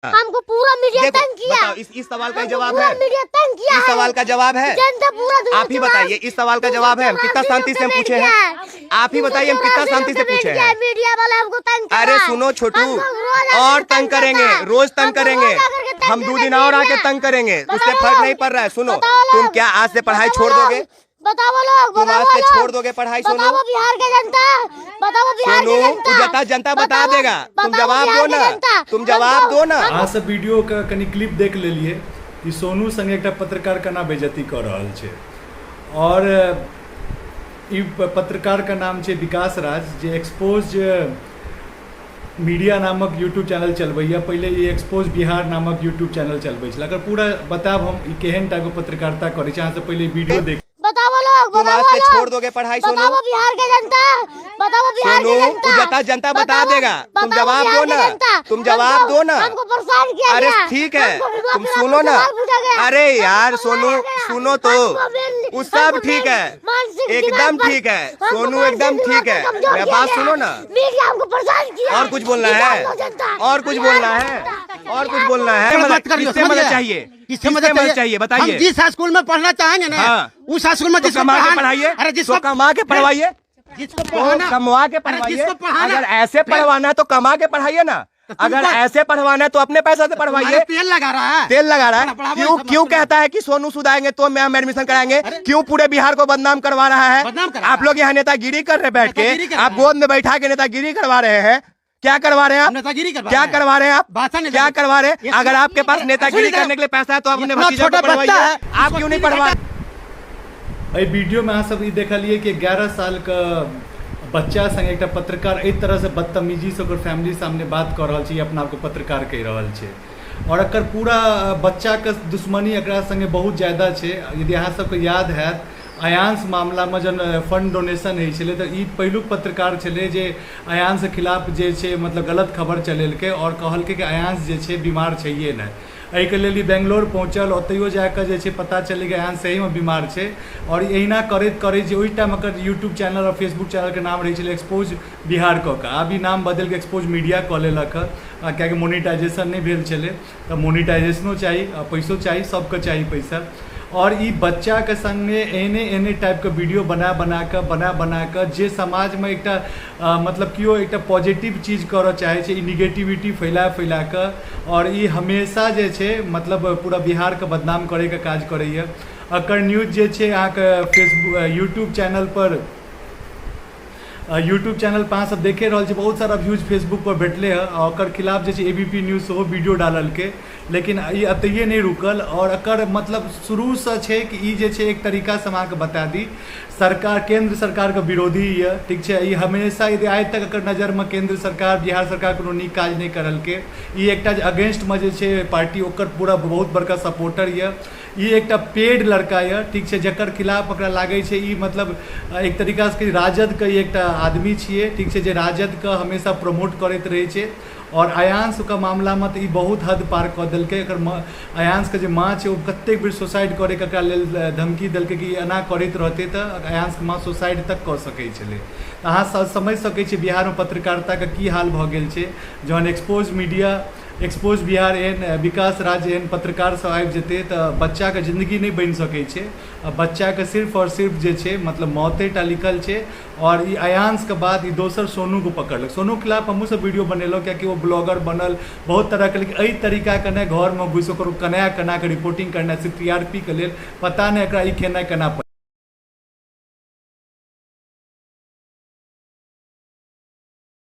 हमको पूरा मीडिया देखो, तंग किया। बताओ, इस सवाल का हमको जवाब पूरा है? मीडिया तंग किया इस है। सवाल का जवाब है? जनता पूरा आप ही बताइए, इस सवाल का जवाब है? हम कितना शांति से हम पूछे हैं, आप ही बताइए, हम कितना शांति से पूछे हैं। मीडिया वाला हमको तंग कर अरे रहा है। सुनो छोटू, हमको रोज आकर और के तंग करेंगे, करता है। रोज तंग हमको करेंगे, रोज आकर के तंग हम 2 करता दिन है और आके मीडिया। तंग करेंगे, बताओ उससे फर्क लोग, नहीं पड़ रहा है। सुनो, बताओ तुम लोग, क्या आज से पढ़ाई बताओ छोड़ लोग, दोगे? बताओ लोग, तुम बताओ आज से लोग। छोड़ दोगे पढ़ाई? सोनू बताओ बिहार के जनता, बताओ बिहार के सोनू, जनता, जनता जनता बता बताओ, देगा। तुम बताओ जवाब बिहार दो के ना, जनता। तुम जवाब हमको- दो ना। अहाँ सब वीडियो के कनि क्लिप देख लेलिए कि सोनू संगे एकटा पत्रकार केना बेइज्जती कऽ रहल छै। और ई पत्रकार के नाम छै विकास राज, जे एक्सपोज मीडिया नामक यूट्यूब चैनल चलबैया। पहिले ई एक्सपोज बिहार नामक यूट्यूब चैनल चलबै छलै। अगर पूरा बतायब हम ई केहन टाइपके पत्रकारिता करै छै, अहाँ सब पहिले वीडियो देख। बताओ लोग, तुम बताओ आज से लोग, छोड़ दोगे पढ़ाई? सोनू बताओ बिहार के जनता, बताओ बिहार के सोनू, जनता, जनता जनता बता बताओ, देगा। तुम बताओ जवाब बिहार दो के ना, जनता। तुम जवाब हमको- दो ना। हमको परेशान किया अरे गया। ठीक है, हमको विधवा तुम विवाह सुनो ना। सवाल पूछा गया। अरे हमको यार बुलाया सोनू, गया। सुनो तो, हमको मेल- वो सब हमको ठीक मेल- है, मानसिक एकदम दिमाग पर- ठीक है हमको सोनू, मानसिक एकदम दिमाग ठीक पर है। कमजोर मेरा किया बात गया। सुनो ना। मीडिया हमको परेशान किया। और कुछ बोलना निकाल है? दो जनता। और कुछ बिहार बोलना के है? जनता। और कुछ बोलना है? मत मदद करियो, किससे समझ मदद गए? चाहिए? किससे किससे मदद मदद चाहिए? चाहिए बताइए। हम जिस हाई स्कूल में पढ़ना चाहेंगे ना, हाँ। उस हाई स्कूल में तो जिसको कमा के पढ़ाना- पढ़ाइए, अरे जिसको तो कमा के पढ़वाइए, जिसको तो पढ़ाना, कमवा के अरे पढ़वाइए। जिसको पढ़ाना, अगर ऐसे पढ़वाना है तो कमा के पढ़ाइए ना। तो तुम अगर कौन? ऐसे पढ़वाना है तो अपने पैसा से तुम्हारे पढ़वाइए। तेल लगा रहा है, तेल लगा रहा है। पढ़ाओ क्यों सब क्यों मत करो। कहता है कि सोनू सूद आएंगे तो हम एडमिशन कराएंगे? क्यों पूरे बिहार को बदनाम करवा रहा है? बदनाम करवा आप रहा लोग यहाँ नेतागिरी कर रहे बैठ के, नेतागिरी कर आप रहे हैं। गोद में बैठा के नेतागिरी करवा रहे हैं। क्या करवा रहे हैं आप? नेतागिरी करवा क्या रहे हैं। करवा रहे हैं आप? भाषा नहीं क्या लगी। करवा रहे हैं? ये अगर आपके पास सुनिए नेतागिरी जरा। करने के लिए पैसा है तो आप अपने इतना भतीजे को छोटा बच्चा पढ़वाइए, है, आप क्यों नहीं पढ़वा? एहि वीडियोमे अहाँ सब ई देखलिए कि 11 सालके बच्चा संगे एकटा पत्रकार एहि तरहसँ बदतमीजीसँ ओकर फैमिली सामने बात कऽ रहल छै, ई अपना आपके पत्रकार कहि रहल छै। आओर एकर पूरा बच्चाके दुश्मनी एकरा संगे बहुत ज्यादा छै। यदि अहाँ सबके याद हैत, अयांश मामलामे जहन फंड डोनेशन होइ छलै तऽ ई पहिलुक पत्रकार छलै जे अयांशके खिलाफ जे छै मतलब गलत खबर चलेलकै आओर कहलकै कि अयांश जे छै बीमार छैहे नहि। एहिके लेल ई बेंगलोर पहुँचल, ओतहियो जाकऽ जे छै पता चललै कि अयांश सहीमे बीमार छै। आओर एहिना करैत करैत जे ओहि टाइम एकर यूट्यूब चैनल आओर फेसबुक चैनलके नाम रहै छलै एक्सपोज बिहार कऽ कऽ, आब ई नाम बदलि कऽ एक्सपोज मीडिया कऽ लेलक हँ, किएकि मोनिटाइजेशन नहि भेल छलै तऽ मोनिटाइजेशनो चाही आ पैसो चाही, सबके चाही पैसा। आओर ई बच्चाके सङ्गे एहने एहने टाइपके वीडियो बना बनाकऽ बना बनाकऽ जे समाजमे एकटा मतलब केओ एकटा पॉजिटिव चीज करऽ चाहै छै, ई निगेटिविटी फैला फैलाकऽ आओर ई हमेशा जे छै मतलब पूरा बिहारके बदनाम करैके काज करैए। एकर न्यूज जे छै अहाँके फेसबुक यूट्यूब चैनलपर, यूट्यूब चैनल पर अहाँ सब देखे रहल छी, बहुत सारा व्यूज फेसबुक पर भेटलै हँ। आ ओकर खिलाफ जे छै ए बी पी न्यूज सेहो वीडियो डाललकै, लेकिन ई एतहिए नहि रुकल। आओर एकर मतलब शुरूसँ छै कि ई जे छै एक तरीकासँ हम अहाँके बता दी, सरकार केन्द्र सरकारके विरोधी यऽ, ठीक छै। ई हमेशा यदि आइ तक एकर नजरिमे केन्द्र सरकार बिहार सरकार कोनो नीक काज नहि करलकै, ई एकटा जे अगेंस्टमे जे छै पार्टी ओकर पूरा बहुत बड़का सपोर्टर यऽ। ई एकटा पेड लड़का यऽ, ठीक छै, जकर खिलाफ ओकरा लागै छै ई मतलब एक तरीकासँ राजदके ई एकटा आदमी छियै, ठीक छै, जे राजदके हमेशा प्रमोट करैत रहै छै। आओर अयांशके मामलामे तऽ ई बहुत हद पार कऽ देलकै। एकर अयांशके जे माँ छै ओ कतेक बेर सुसाइड करैके एकरा लेल धमकी देलकै कि एना करैत रहतै तऽ अयांशके माँ सुसाइड तक कऽ सकै छलै। तऽ अहाँ सब समझि सकै छियै बिहारमे पत्रकारिताके की हाल भऽ गेल छै। जहन एक्सपोज मीडिया, एक्सपोज बिहार एहन विकास राज एहन पत्रकार सब आबि जेतै तऽ बच्चाके जिन्दगी नहि बनि सकै छै। आ बच्चाके सिर्फ आओर सिर्फ जे छै मतलब मौते टा लिखल छै। आओर ई अयांशके बाद ई दोसर सोनूके पकड़लक। सोनूके खिलाफ हमहूँ सब वीडियो बनेलहुँ, कियाकि ओ ब्लॉगर बनल बहुत तरहके, लेकिन एहि तरीकाके नहि घरमे घुसि ओकर कना कनाके रिपोर्टिंग करनाइ सिर्फ टी आर पी के लेल, पता नहि एकरा ई खेनाइ केना।